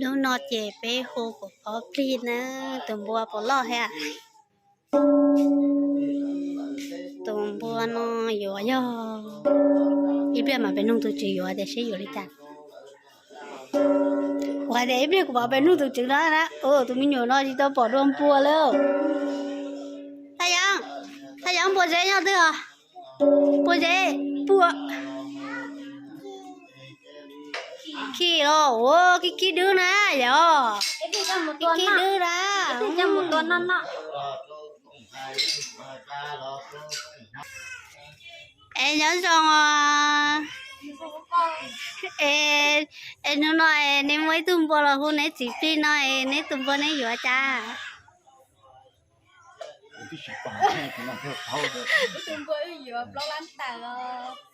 Hnub no ces peb hu kuv pov plig na, tus npua puas loj thiab. Tus npua no yuav yog ib pliag mas peb nug tus tswv yuav tias seb yuav li cas. Kuv hais tias ib pliag kuv mam pem nug tus tswv no na. Tus me nyuam no tsis tau pom dua npua li. Thaj Yeeb, Thaj Yeeb, npua zeb nyob twg os? Npua zeb, npua khib los ua khib khib dub na yom. Khib khib dub na. Es nyob zoo os. Es hnub no es neb muaj ib tug npua los hu neb txiv plig no es neb tus npua neb yuav cas?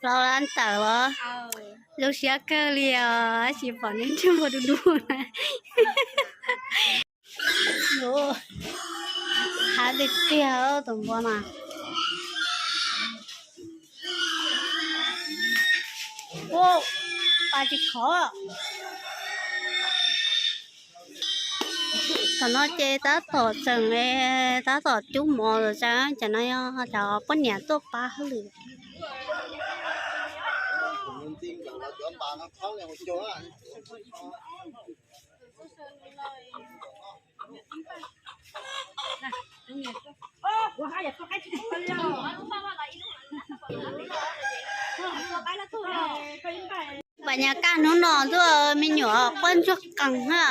Plaub lab tawm los? Zoo siab kawg li os, tab sis pom neb ntsej muag du du na. Haib tiag tiag tus npua mas. Ua, pa tsis khov. Tam no ces tab tom tseem, tab tom cub mov los tseem, cov no yog cov poj niam tuaj pab hauj lwm. Pas nyas kaj hnub no tuaj me nyuam quaj ntsuag qees na.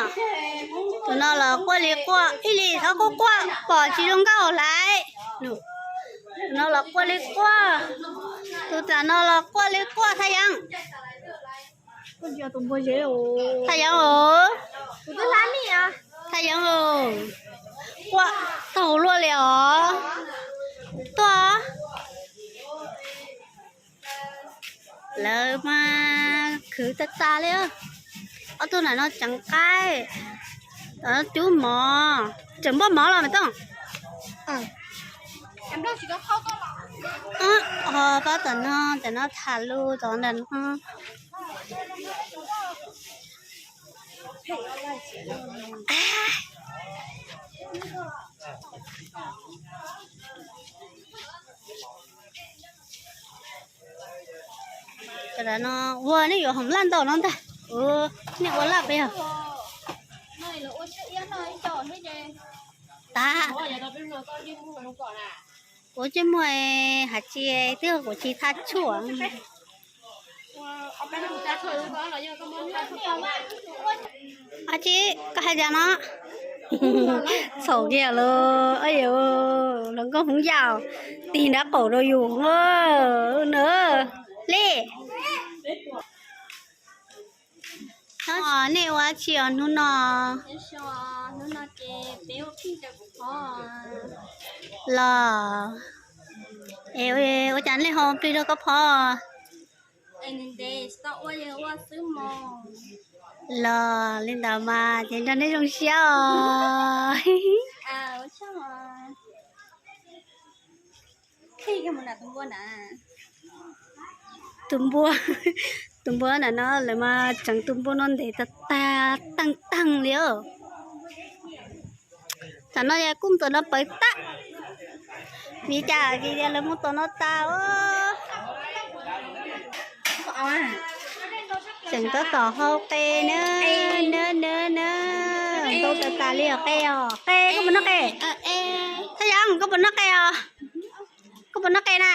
Tus no los quaj li quaj ib li thov quaj quaj pom tsis zoo nkauj hlais. Tus no los quaj li quaj. Tus tam no los quaj li quaj Thaj Yeeb. Thaj Yeeb os. Thaj Yeeb os. Quaj taug luaj li os. Tuaj. Lawv mas khwv tag tag li. Ob tug nram no tseev qaib, cub mov, tseem npaj mov los mas Tooj. Ho pab tom no, tom no tham lus tom ntawm no. Cov no ua nej yuav hoom laj ntau no ntag. Nej ua laj pes yog? Tag. Kuv tsis muaj hais tsis twb kuv tsis thaj tshuaj. Ab tsi, koj hais tias no txhaum kiag lawm, hluas nkauj Hmoob Yaj tig nrab qaum rau yus na. Li, nej ua dab tsi os hnub no? Los, ua cas nej ho plig rau koj phob? Los li ntawd mas ces nrog nej zoo siab os. Tus npua, tus npua ntawm no lawv mas tseev tus npua no ntev tag tag teeg teeg li os. Tam no kuj ntxuav no pawv tag. Vim cas vim tias lawv mus tom no tas os. Tseem tab tom hau qe na, na, na, na. Ntau tas tas li os qe os. Qe, koj puas noj qe? Thaj Yeeb, koj puas noj qe os? Koj puas noj qe na?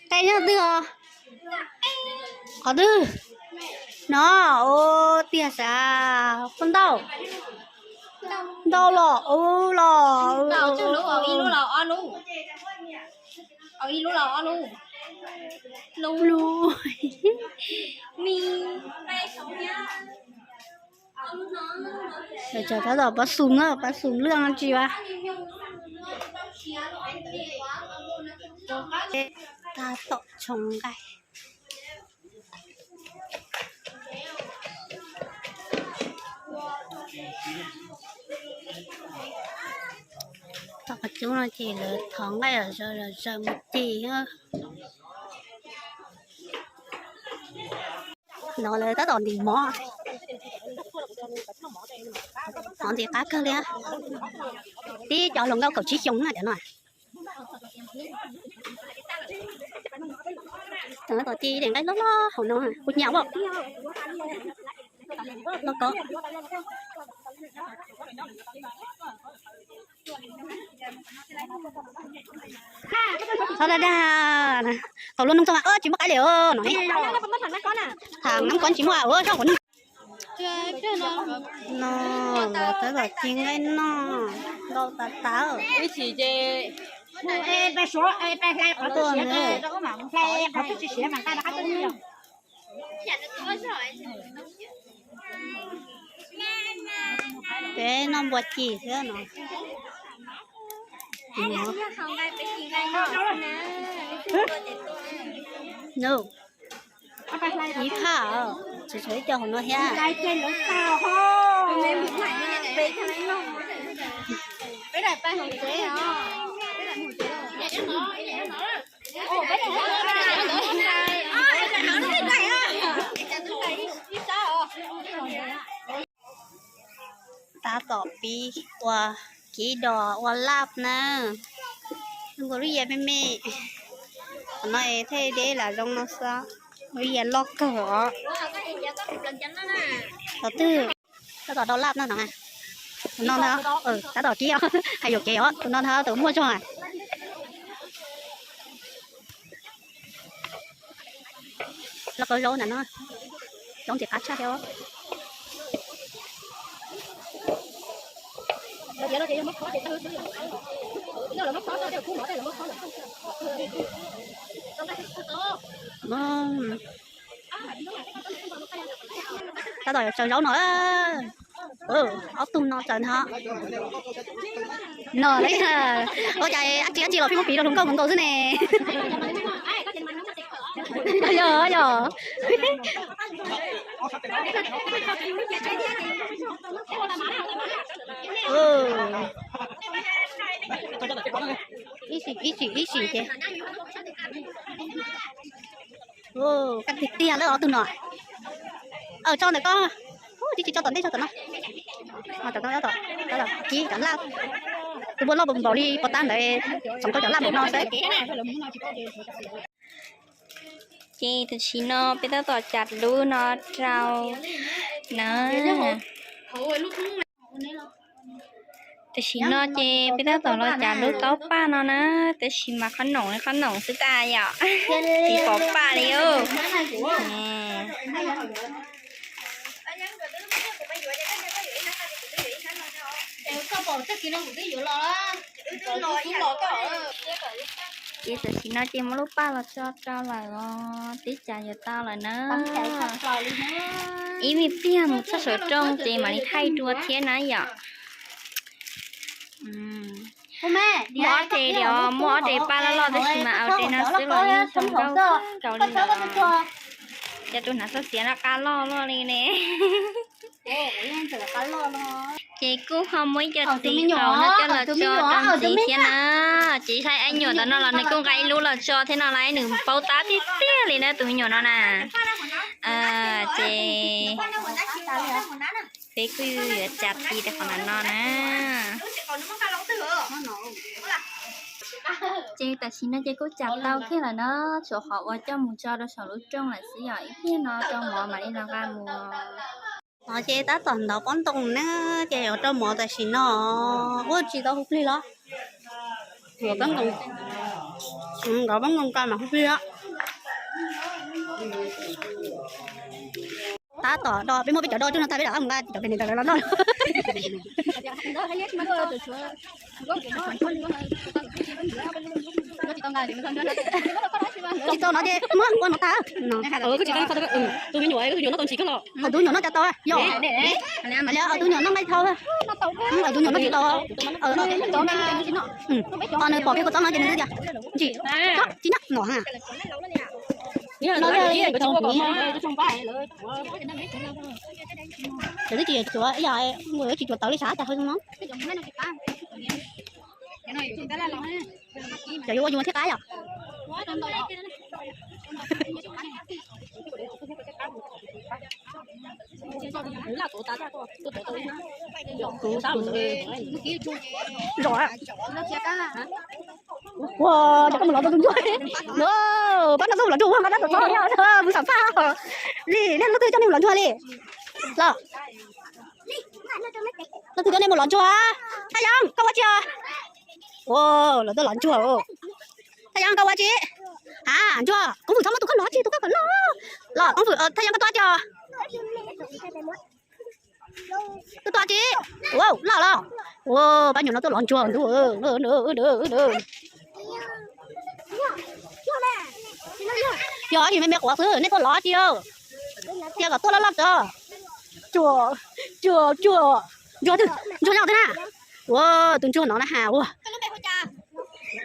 Qe nyob twg os? Qhov twg? No, ua tiag sav, puas ntau? Ntau los, ub los. Lawv tsam tab tom pab xum na, pab xum lwj tsis as. Tab tom tshoo nqaij. Tom qhov cub no ces lawv thov nqaij zom zaws mus ces. No lawv tab tom ntim mov, mov ntim qab kawg li, tib cov hluas nkauj kaum tsib xyoo na cov no. Tab tom ci daim nqaij loj loj hauv no, kuv nyiam os. Loj ko. Txhob dag dag, thaum luag nug txog mas tsis muaj qaib li no. Tham nab kob tsis muaj ua zoj qhov no. No, tab tom ci nqaij noj ntau tas tas. Peb noj npua ci xwb no. Ib phaj, tsuas tshuav ib co hauv no thiab. Tab tom pib ua kiv dos ua laj na. Nkaus lub yias me me, qhov no thiaj deb lam zoo no xwb. Lub yias loj kawg os. Tus twg tab tom do laj no no, tus no ntag, tab tom kib, hais yuam kev os, tus no ntag tus muaj zog. Loj kawg zaub ntawm no, zaub ntxim qab tshaj thiab. Tab tom tsaws zaub no, ob tug no tsaws ntag. No, ua cas dab tsi dab tsi los pheej muab piv rau hluas nkauj nkaus nkaus xwb ne. Yog yog. Ib sim ib sim ib sim ces. Kaj tiag tiag lawm ob tug no. Aw, tso ntawm ko. Tib tsis tso tom ntej, tso tom no. Kib cov laj, tus npua loj npaum li pov tag ntawd, txoov rau cov laj npaum no xwb. Ces tam sim no peb tab tom tsav lub no rau na. Tam sim no ces peb tab tom los tsav lub taub paj no na, tab sis mas qhob noom li qhob noom xwb tas yom, tsis pom paj li os. Ces tam sim no ces muab lub paj los tso rau lawm os, twb tsav yuav tau lawm na. Ib me pliag mus txog saum rooj ces mam li thaij dua thiab na yom. Muaj ob re li os, muaj ob re paj loj loj tab sis mas au re no xwb los yeej zoo nkauj kawg nkaus li lawm. Cov tus hnav xov xiav no qab loj luaj li ne. Ces kuj ho muaj ib co txiv qaub no coj los tso rau ntxiv thiab na. Ces saib ab nyuam ntawm no los nws kuj nqa ib lub los tso thiab no las, nws paub tab tiag tiag li na tus me nyuam no na. Ces peb kuj yuav tsav ti rau qhov no na. Ces tam sim no ces kuj tsav tau kiag lawm na, tshuav qhov uas coj mus tso rau saum lub rooj lawm xwb yom, ib pliag no rau mov mam li los nqa mus. No ces tab tom ntov pob ntoos na, ces yuav rau mov tam sim no. Ua tsis tau hu plig los, ntov pob ntoos tag mam hu plig. Tab tom do, peb muab peb cov do cug no tag peb rov qab mus nqa cov pem ntawd los noj. Tsis tau no ces muab ua no tag. Tus me nyuam noj tau ntsis kawg los, tus me nyuam noj cov tau yom. Tus me nyuam noj nqaij dhau, tus me nyuam noj tsis tau. Nws pom kiag kua txob no ces nws tias ntsis, tsis nyob no ha. Lawv twb tsis tsuav ib yam, tsis tsuav tawv li sav cas hau zoo no. Cov yuav ua yus thiab qab yom. Ua, cov koj mus lov tau tus ntsuag. No, pab no tuaj mus lov ntsuag ua nqa rab tuam txob, mus xam phaj li, nej leej twg coj nej mus lov ntsuag li los? Leej twg coj nej mus lov ntsuag? Thaj Yeeb, koj ua tsi os? Ua, lawv tuaj lov ntsuag. Thaj Yeeb, koj ua tsi? A, ntsuag, Koob Fwm txhob muab tus koj lov tsi, tus koj kom loj. Los Koob Fwm, Thaj Yeeb, koj tuaj tsi os? Tuaj tuaj tsi. Ua, loj los. Ua, pab nyuam no tuaj lov ntsuag ntu. Yog ib me me quav xwb, nej tuaj lov tsi. Thiaj kom tuaj loj loj tso. Cua, cua, cua. Ntsuag twg? Ntsuag nyob twg na? Ua, tus ntsuag no na has ua.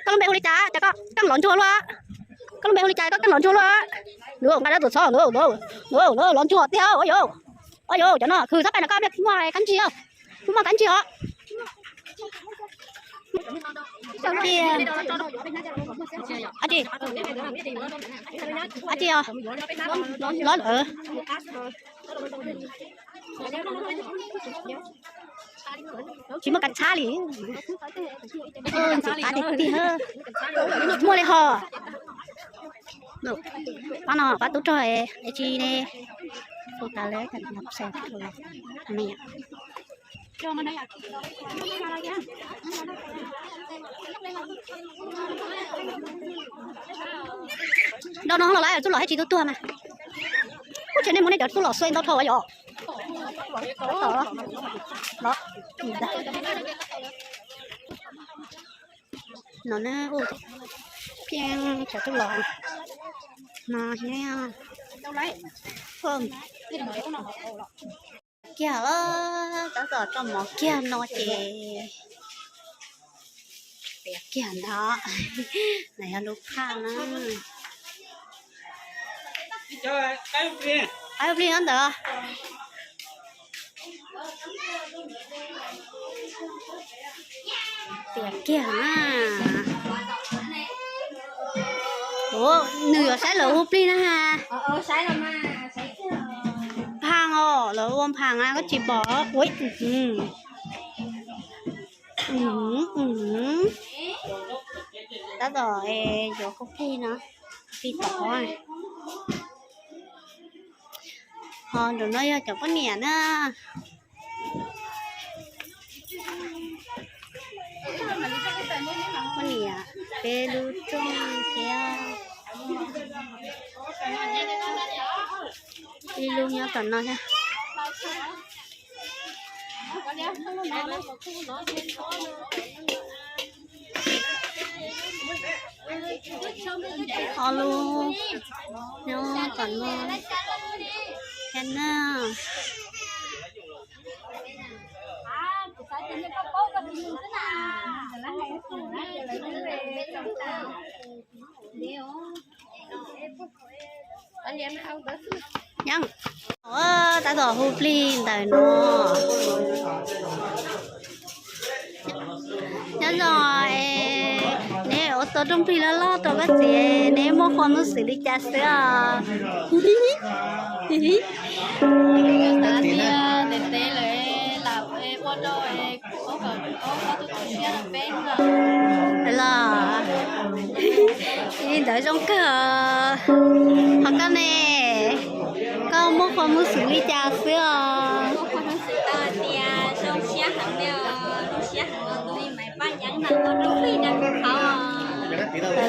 Koj lub npe hu li cas? Cas koj keej lov ntsuag luaj? Koj lub npe hu li cas koj keej lov ntsuag luaj? Nqa rab tuam txhob, lov ntsuag tiag. Ua yuav, ua yuav, cov no khwv txhob pais no koj, muaj kab ntsig, muaj kab ntsig os. Tsis os, lov lawm. Tsis muaj kav txhab li. Ntxim qab tiag tiag. Muaj li ho. Pab no pab tub rog es tsis ne. Hu tas lawm, Nrau no los lawm, tub los thiab tsis tub tuag mas. Kuv tseem nej muab nej cov tub los xuav ntau dhau yom. No na, pheej cov tub los no thiab. Kiag los tab tom tso mov kiag no ces piav kiag ntawd. No yog lub phaj na. Qaib plig no ntawd. Tiam kiag na. Ua, nws yuav saib lawv ua plig na has. Phaas os, lawv ua phaas na koj tsis pom. Tab tom yuav koj plig no, plig tom. Ho nraum no yog cov poj niam na. Poj niam peb lub rooj thiab. Ib lub nyob tom no thiab. Ob lub nyob tom no thiab na. Nyob, tab tom hu plig ntawm no. Nyob zoo, neb ua tau rooj plig loj loj rau koj txiv, neb muaj qhua muaj xwm li cas xwb os? Tes tes lawm lam ua rau los ib ntawd zoo kawg. Ho koj ne, koj muaj qhua muaj xwm li cas xwb os?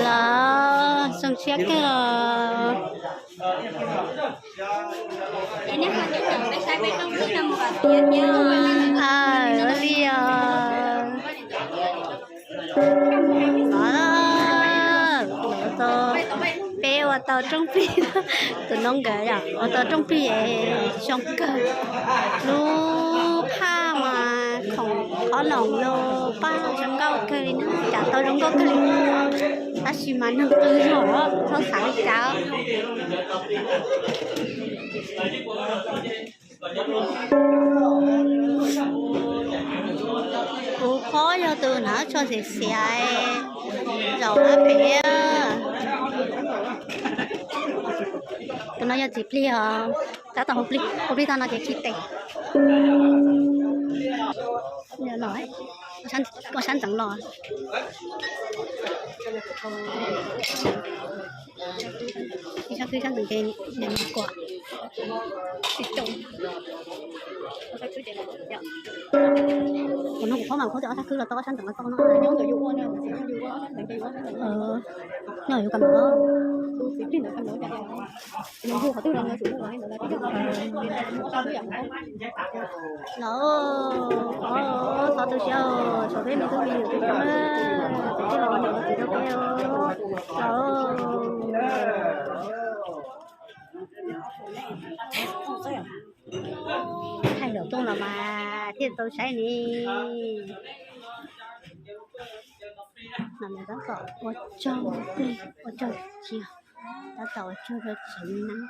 Los zoo siab kawg. Ua li os. Peb ua tau rooj plig, tus noob nkawd ua tau rooj plig zoo kawg. Lub phaj mas khoom qhob noom los paj zoo nkauj kawg li na, tsav tau zoo nkauj kawg li. Tab sis mas neeg qw zog, txhob xav li cas. Kuv phob yog tus hnav tsho xiav xiav, zaum qab pem. Tus no yog txiv plig os. Tab tom hu plig, hu plig tag no ces khi tes. Los, ua sab ntxeev los. Sab khwb sab ntxeev ces niam kuam. Kuv no kuv qhuab mas qhuab tias ob sab khwb los tau, ob sab ntxeev los tau no. Nyob yus kam ntawd. Los, xov tu siab, tshuav peb me tub me nyuam tib tug na, tsis txawj los niam los tsis tau peb os. Los, hais lus tooj los mas thiaj tau saib ni. Mas nws tab tom ua tsaug plig, ua tsaug txiv, tab tom ua tsaug rau txiv neeb,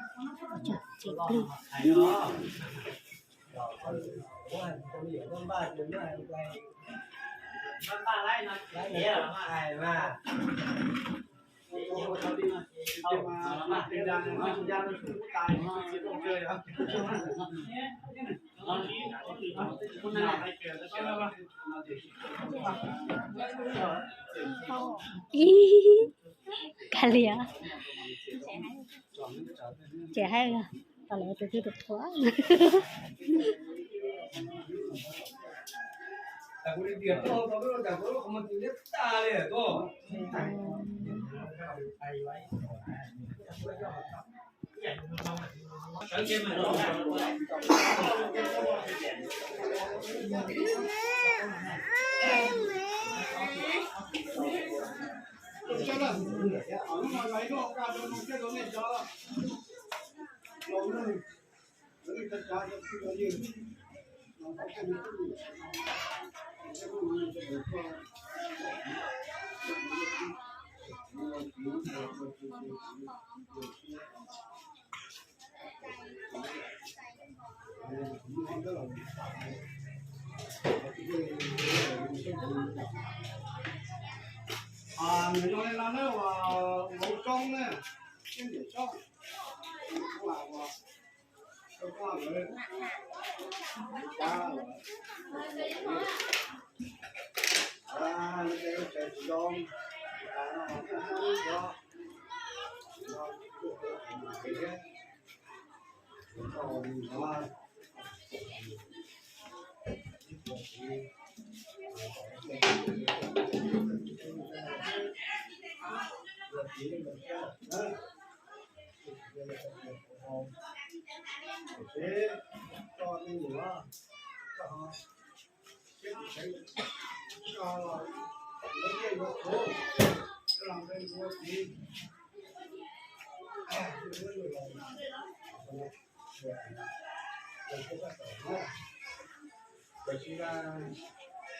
ua tsaug txiv plig. Ib, kav liam, ces hais tau lawv tus twg tus qhua.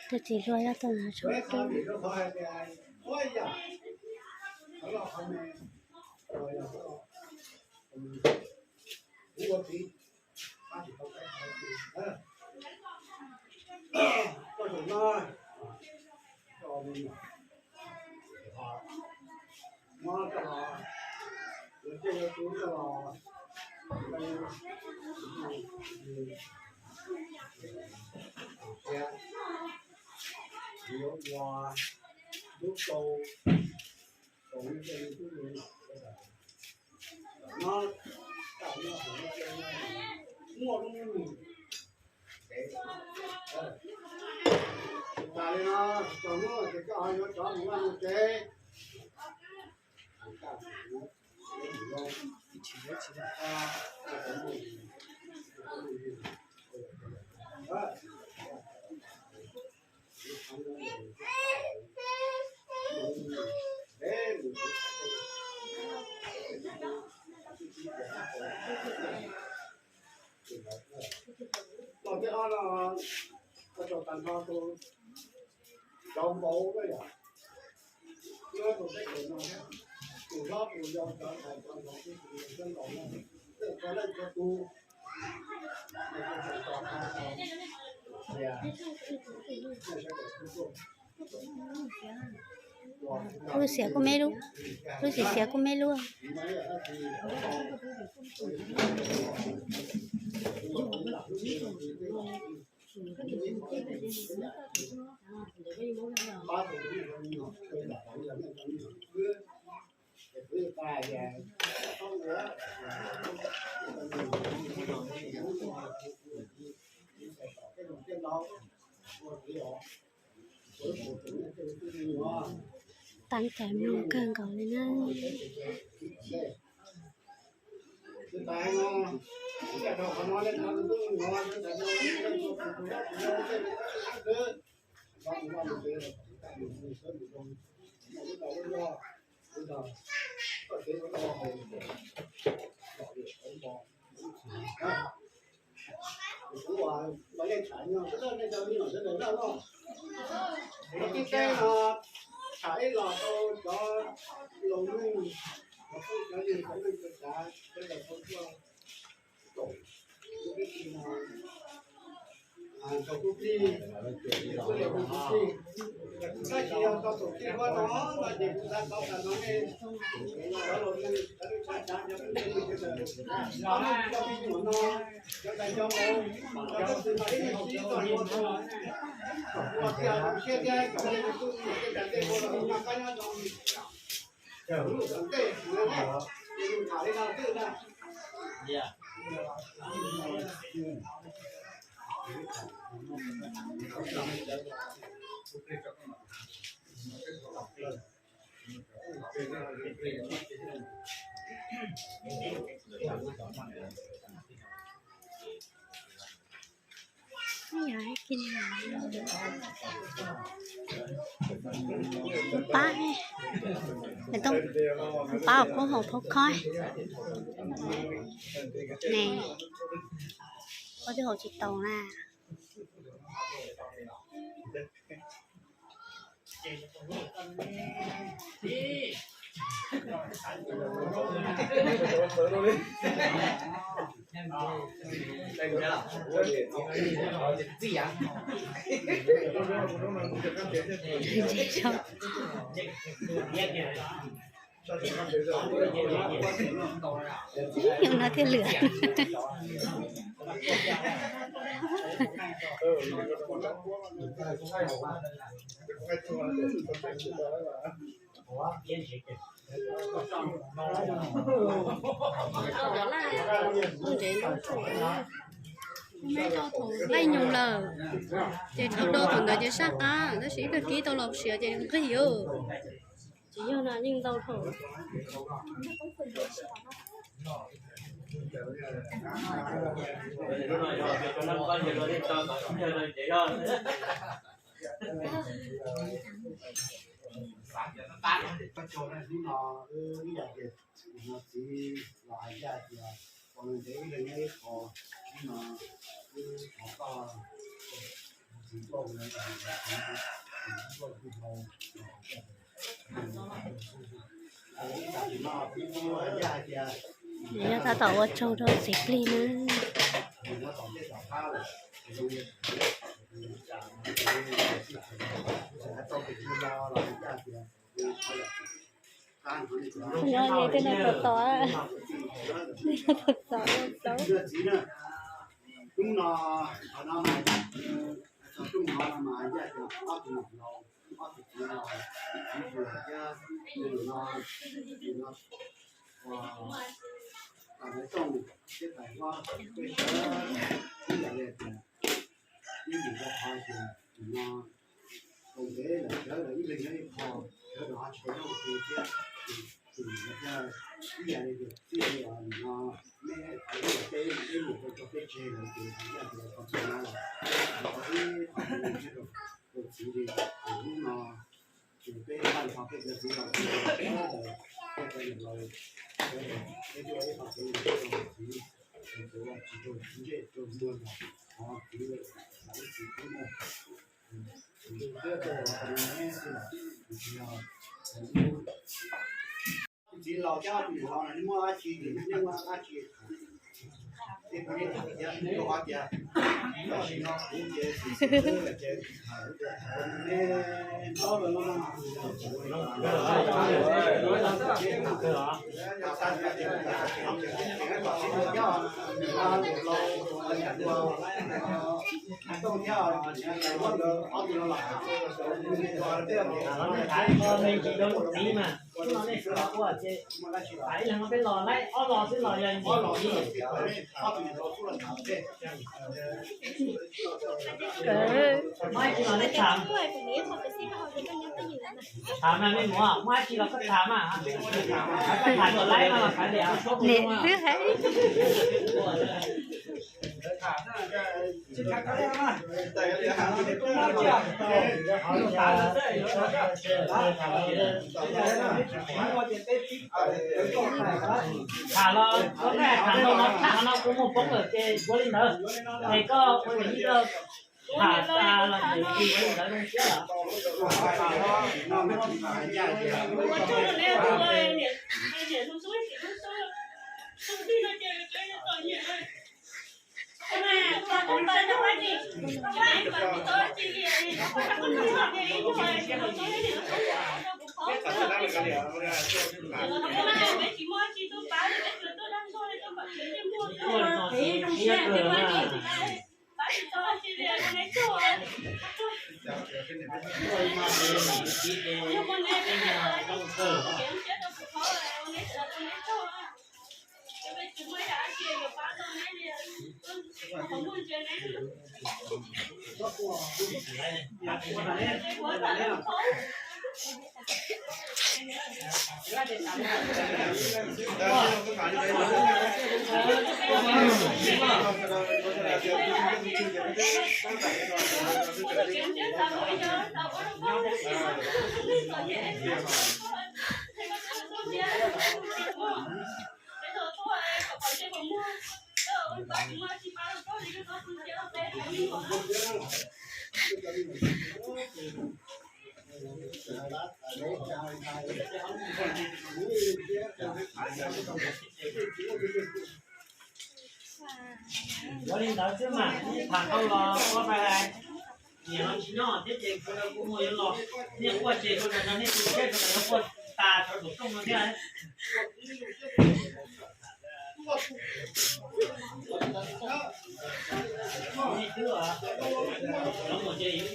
Tus txiv hluas yog tus no tshoob tub. Los tej ob no, ua rau tag nrho tus cov npauv na yom, nyob rau teb chaws no thiab, tus hlob tus yau cov ntxhais cov ntxhais xwb tus yau cov ntaus no, tej cov leej cov tub, Lub xiav kuj me lub, lub xiav xiav kuj me lub. Teeb cai mloog kawg nkaus li na. Kuv ua leej tshaj no, nej cov me nyuam sawv daws noj noj. Kuv tib teb no tsham ib los rau cov laus neej, cov phooj cov ywg, cov neej cov tsav sawv daws tau tuaj koom kuv peb tij no, rau kuv plig, kuv plig, tab sis yog tau koom plig huab no no ces kuv xav tau tas no nej cov laus neej, cov neej tshaj tsav, cov phooj cov ywg sawv daws, cov me nyuam no, cov ntxhais cov vauv, cov tub txwv no ib leeg sib txog ua txog, kom ua thiaj zoo siab thiab kom nej tus tub tus nyuam tej tas tej ua los noj qab nyob zoo. Lub tom ntej no, tham li no twb na. Pab, pab kuv haus phau khob ne, ua twb haus tsis tau na. Ib nyuag no thiaj lwm. Ntev ntev thaum laij nyoog lawm, ces dhau do thaum ntawd ces saj qab, tab sis ib pliag kib tau los siav ces nqig yus. Tsis yog na, yeej ntau dhau. Hnub no ib yam tias no txiv los hais ncaj tias ua ntev ib leeg nyob ib qho, hnub no wb thov koj txiv tuaj ua txiv tuaj txij hau. Yog tab tom ua tsaug rau txiv plig na. Nyob li tej no tom tom, tom tom. Hnub no, qhov no mas, hnub no mas yog ob tug laus, ob tug txiv laus, txiv yuav thiab, no, no, tais Hmoob Tooj thiab tais Huab peb sawv daws, ib yam li tias ib yam li qhov tias no, thaum ntev lawm sawv daws ib leeg nyob ib qho, sawv daws ho tsis tau nyob ua ke thiab, tus nim no thiaj ib yam li tias txij li no, neb qhov ib yam teb ib mus rau txog peb tseg lawm ces ib yam li qhov no, qhov ib qhov no thiab rau txiv li, hnub no ces peb pab nrho peb cov txiv laus sawv daws, peb cov niam laus sawv daws, peb tuaj ib qho kev rau txiv, txiv tsis raug txiv ntsej raug muag los qhov txiv lawm ib txiv tub na. Txiv laus thiab tus niam laus no, neb muaj dab tsi ces neb muaj dab tsi tham. Txiv mas, hnub no nej sawv los ua ces ib leeg peb los laib ob los xwb los yog ib los. Muaj ib tsis los nej tham, tham mas mej muam, muaj ib tsis los koj tham mas, koj tham kom laib no los xav tias niam xwb hais. Tham los koj tham no, tham no kuv muaj poob lawm ces ua li ntawd, es koj ua ib los tham los ua li ntawd zoo siab lawm. Ua li ntawd xwb mas, tham tau los ua pais hais. Niam no tsis nyob thiab ces kuv, kuv mus yuav los, nej quaj ces kuv nrog nej tus tsheb sawv daws yuav quaj tas rau tus rooj no thiab. Nej twb,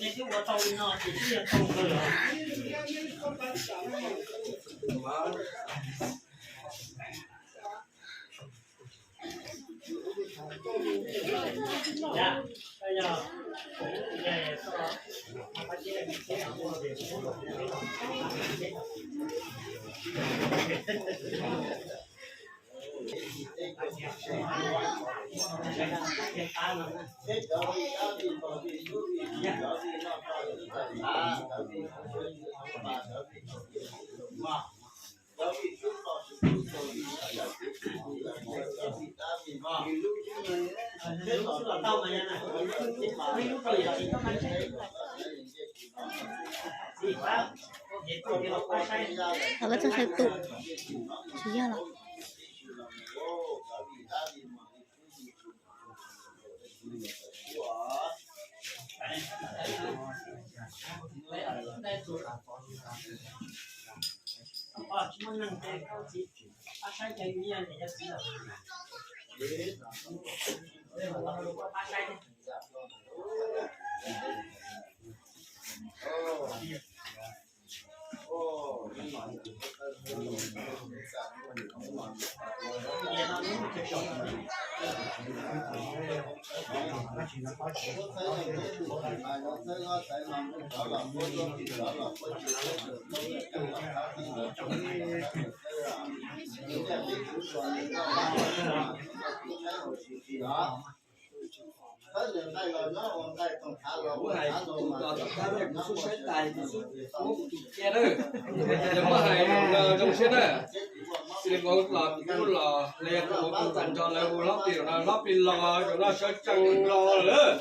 nej twb ua tau li no ces twb yog tau kawg los. Los koj txog sawv tus, tsis yog los. Kuv hais kuv tus los tom qab ne, kuv xub saib tais kuv xub muab kuv tus cia na. Yog muab hais no zoo siab na. Xws li kuv los kuv los los yog kuv ua tag nrho lawv hu hlob plig los no, hlob plig los zaum no sawv tsees los lawm.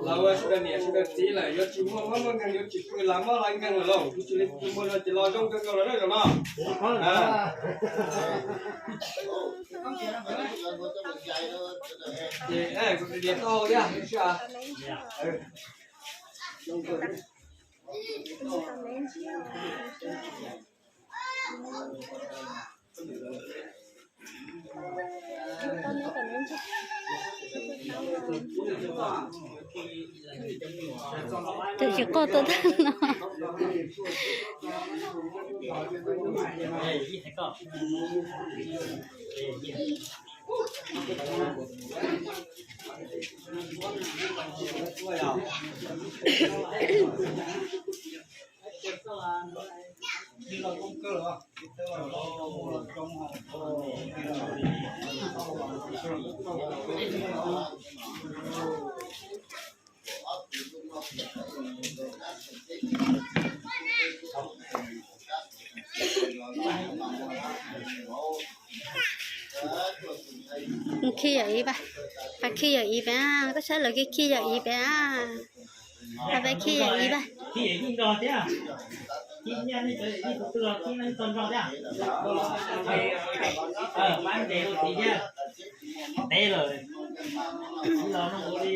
Los ua sawv daws niam sawv daws txiv lawm, yuav tsis muaj mob muaj nkeeg, yuav tsis pw lav mob lav nkeeg lawm lauj. Kuv xws li kuv tus muag no ces los zoo kawg nkaus lawm na zaum no. Ces kuv tus niam tau thiab. Tus tsis quaj tuaj tag no. Khi yog ib, pab khi yog ib pab, koj saib lawv khi khi yog ib pab. Pab khi yog ib pab. Teb lawm, los no ua li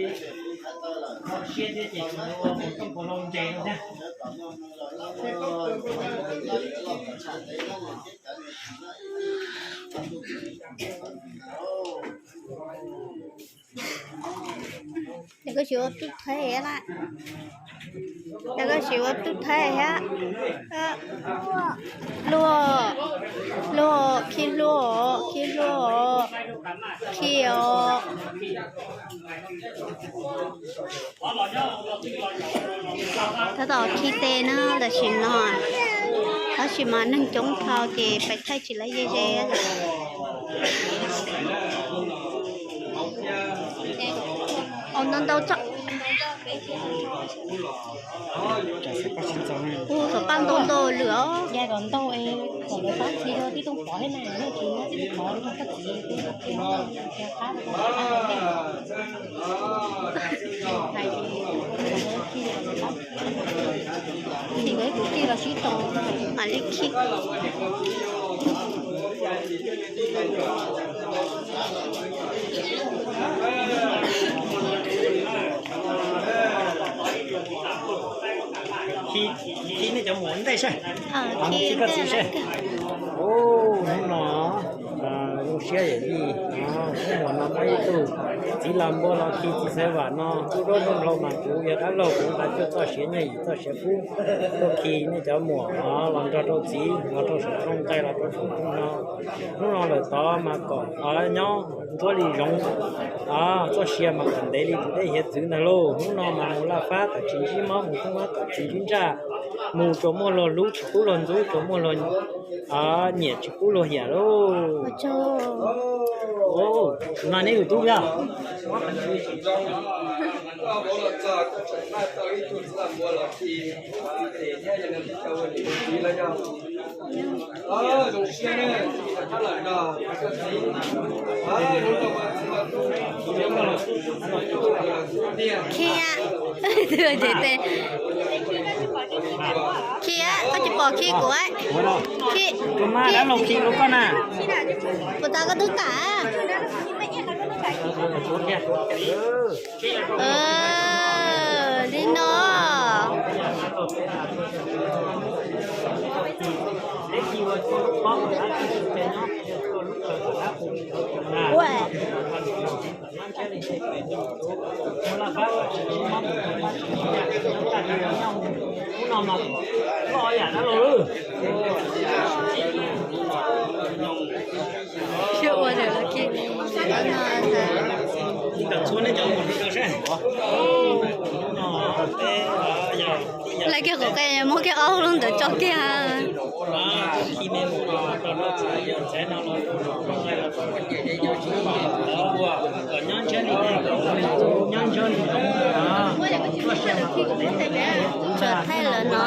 siab thiab ces ua mus rooj puas lau ntses no thiab. Ces koj tsis ua tub thaib na. Ces koj tsis ua tub thaib thiab. Hlub, hlub, khi hlub, khi hlub, khi os. Tab tom khi tes na, tam sim no, tab sis mas neeg coob dhau ces pais thaij tsis lawv ze ze. Ntau ntau tso. Ua tom paj ntau ntau lwm os. Tom lawv pab khi rau tib tug pov thiab na, tsis muab tib tug pov li rau koj txiv, tib tug khi qab rau koj txiv. Khi nkawd ib tug khi los sib tau, mam li khi. Khi nej cov muam ntej seb, khi koj txiv seb. Hnub no zoo siab yam li, hnub no muaj ib tug txiv los npua los khi txiv xav vam no, tub zaub npua hlau mas kuv yog dab laug kuv nqa cuaj txoj sia nyiaj yim txoj sia kub tuaj khi nej cov muam los nrog rau txiv, los rau saum rooj nqaij, los rau saum rooj no. Hnub no lawm tod mas kom nyob ntsuab li zoov, txoj sia mas kom ntev li tus dej hiav txwv ntag lauj. Hnub no mas mus laj fab kom tsis ntsib mob, mus tub mob kom tsis ntsib ntsaj, mus tsuas muaj luag hlub tsis pub luag ntxub, tsuas muaj luag nyiam tsis pub luag hiam lauj. No neb tus tub yog Khi, khi, koj tsis pom khi kuv. Khi, khi, dab laug khi rau koj na. Puas tau koj tub kam? Li no. Ua Lawv kiag qhov qe muab kiag ob lub ntawd tso kiag. Kom nyob ntshiab li, kom Tsuas thaij lawv no.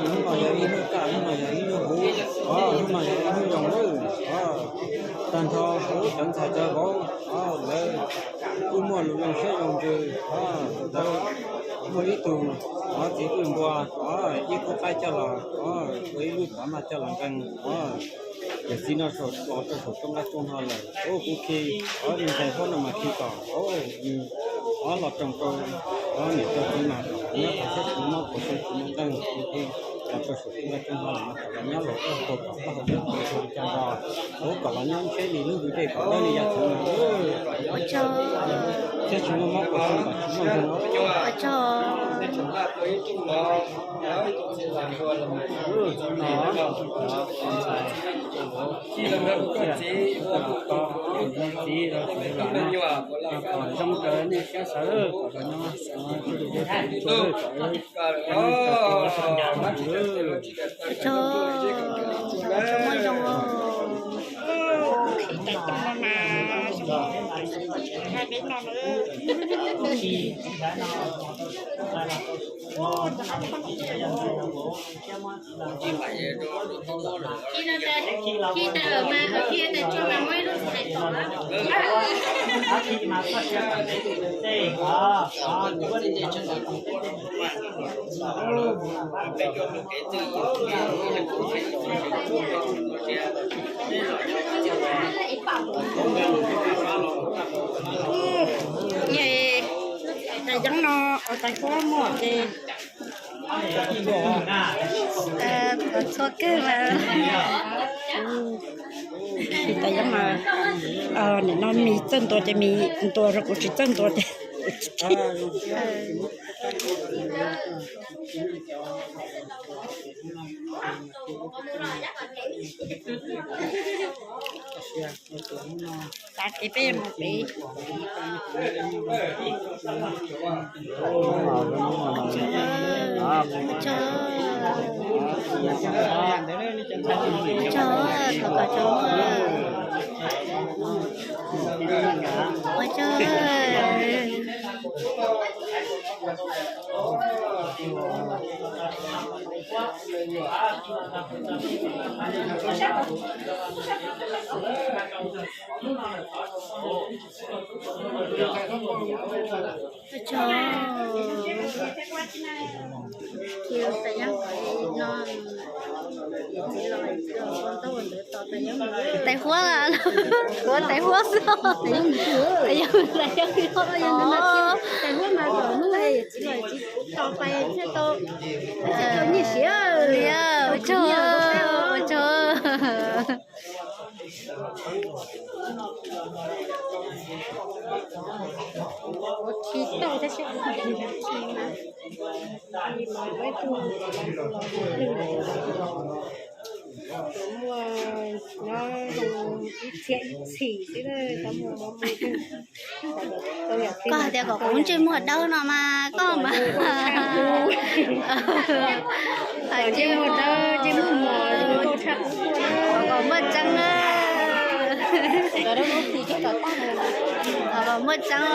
Hnub no yog ib hnub kaj, hnub no yog ib hnub huv, hnub no yog ib hnub zoo lawm. Tag nrho huv cov ntxhais cov vauv, lawv kuj muaj lus zoo siab zoo ntsws. Lawv muaj ib tug txiv qwj npua, ib khub qaib coj los, ua ib lub pov noj coj los nqee. Yawm txiv no los rau saum rooj qab rooj no lawm, kuv khi, ob ntxhais huab no mas khi kom, ob los roos rau, ob niam rau txiv mas kom nyob tau siab tsis muaj mob puas xyoo tsis muaj nqeeg, los rau saum rooj qab rooj no mas kom los nyob los ua tau kom pab hauv nyob tau li cas nto, ua kom los nyob ntshe li lub hwv dej kom dawb li yav txheej no. Siab tsis muaj mob puas xyoo kom tsis muaj nqeeg. Txiv, kom zoo raws nej siab xav, kom zoo nyob, kom zoo Tais yeeb no, tais huab muaj ces txhua kawg mas. Tais yeeb mas, nim no mis txawj ntua ces mis ntua, rau kuv tsis txawj ntua ces xav kev peb mus pem. Ua tsaug, ua tsaug, thov kom tsaug. Ua tsaug. Tais huab, huab tais huab xwb. Tais yeeb, tais yeeb, tais huab mas kom hnub tos tais thiaj tau nyiaj siav. Ua tsaug, ua tsaug. Ua tsis tau tab sis ua tsis mas, ib tug muaj nyob zoo ib txhia ib txhis xwb, tau muaj mob muaj nkeeg. Koj hais tias kom kuv ntsej muag dawb no mas koj mas hais ntsej muag dawb ntsej muag mos zoo nkauj tshaj qub tuaj na. Kom muaj tseeb,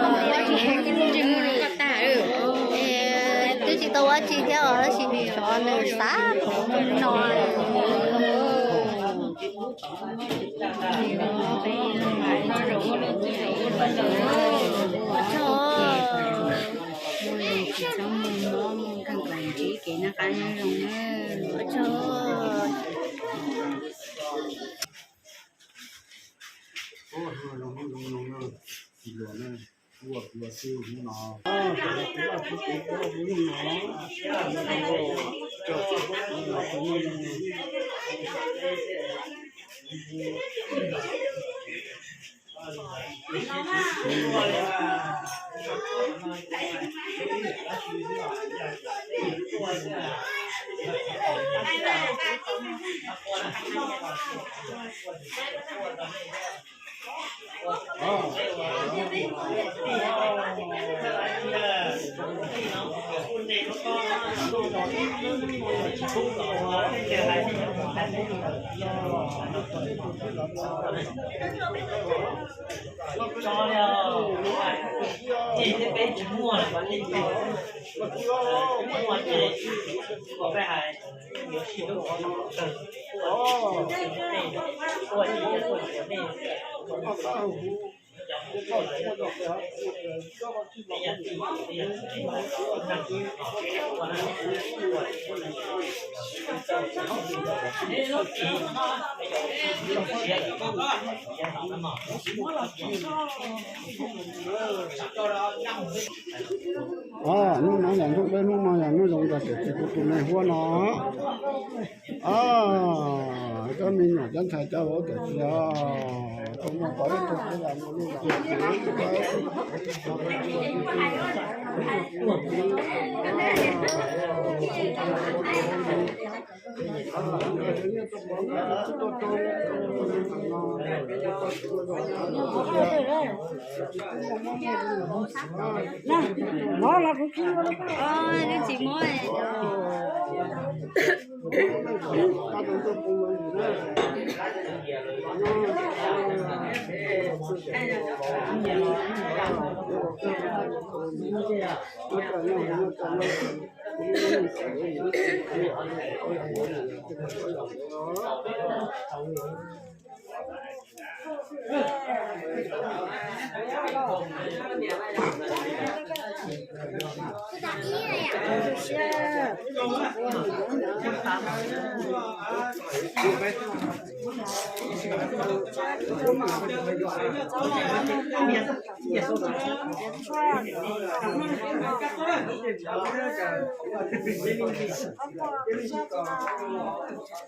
kom muaj tseeb, ntsej muag zoo nkauj tag. Twb tsis tau ua tsi thiab os, tab sis xyov nws xav no. Ua tsaug, muaj zoo tsis txhob muaj mob muaj nkeeg kom ntsib kev noj qab nyob zoo na. Ua tsaug. Ces peb tsis muaj, muaj ces kom peb hais yuav sib hlub kom tau kawg. Ua tsis ua tsis nej. Hnub no yog hnub peb hnub no yog hnub zoo rau tiam sis kuv tus me huab no, cov me nyuam cov ntxhais cov vauv tiam sis tau muaj pov ib tug Mov los kuv khi. Oj, tsis muab.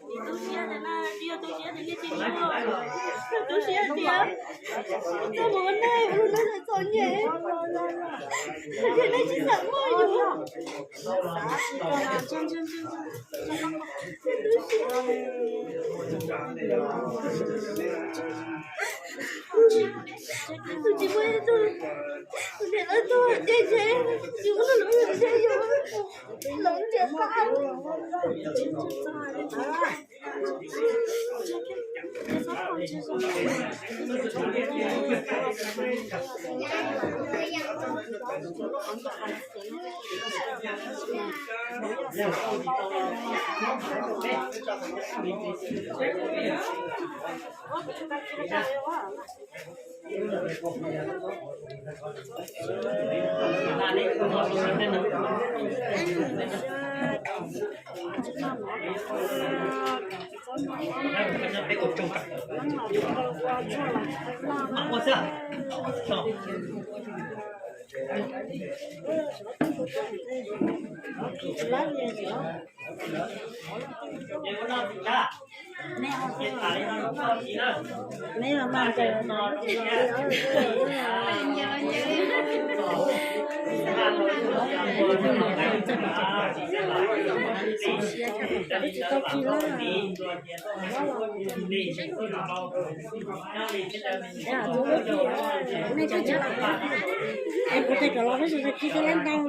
Tus tu siab tiag na, tsis yog tu siab tiag, nej tsis muaj. Tu siab tiag. Txoj mus ua neej ua lub neej txom nyem, ces nej tsis xav muaj yus. Tus tsis muaj ib tug, tus niam lawv tuag ces, ces yus lub lub yus ntshe yus los nrhiav pab. Nej cov cov es kuv tes kom los peb sawv daws khi tej lab ntau.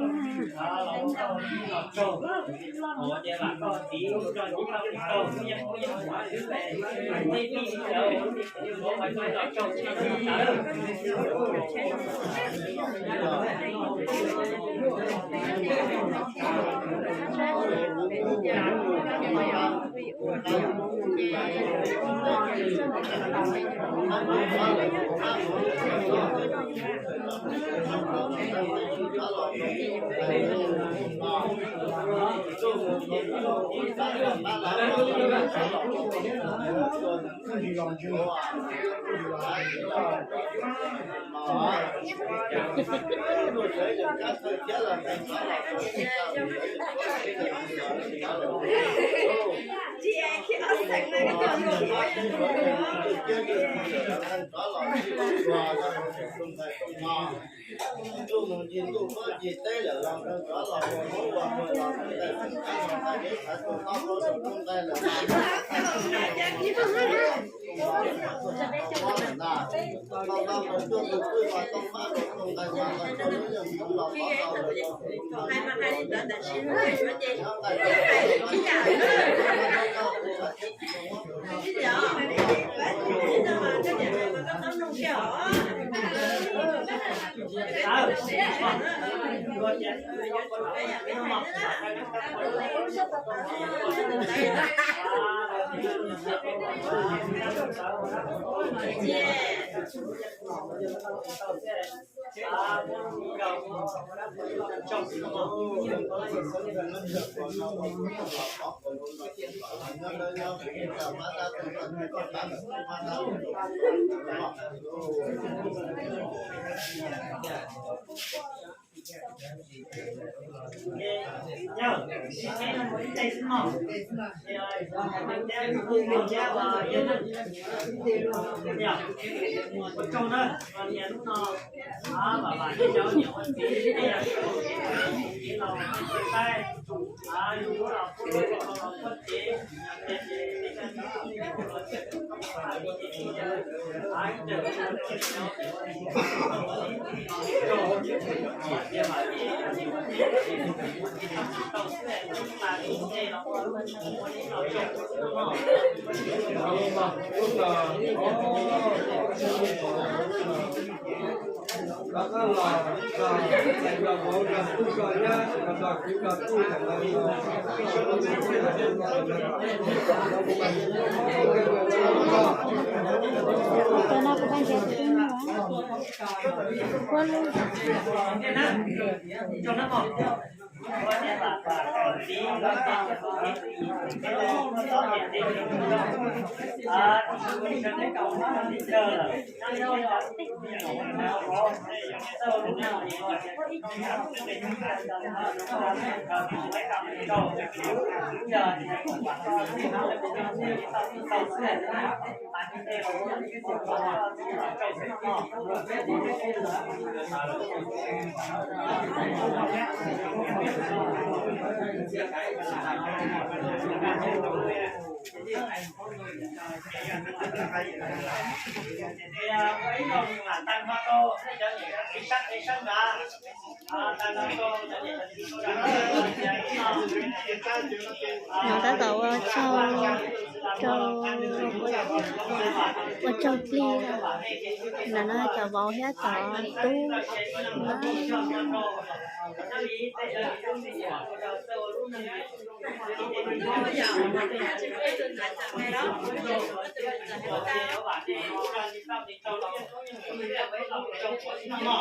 Tus no kuv pab ntiav tus twb muaj. Kuv kuab lub. Nws tab tom ua tsaug rau, ua tsaug plig ntawm no cov vauv thiab cov tub na.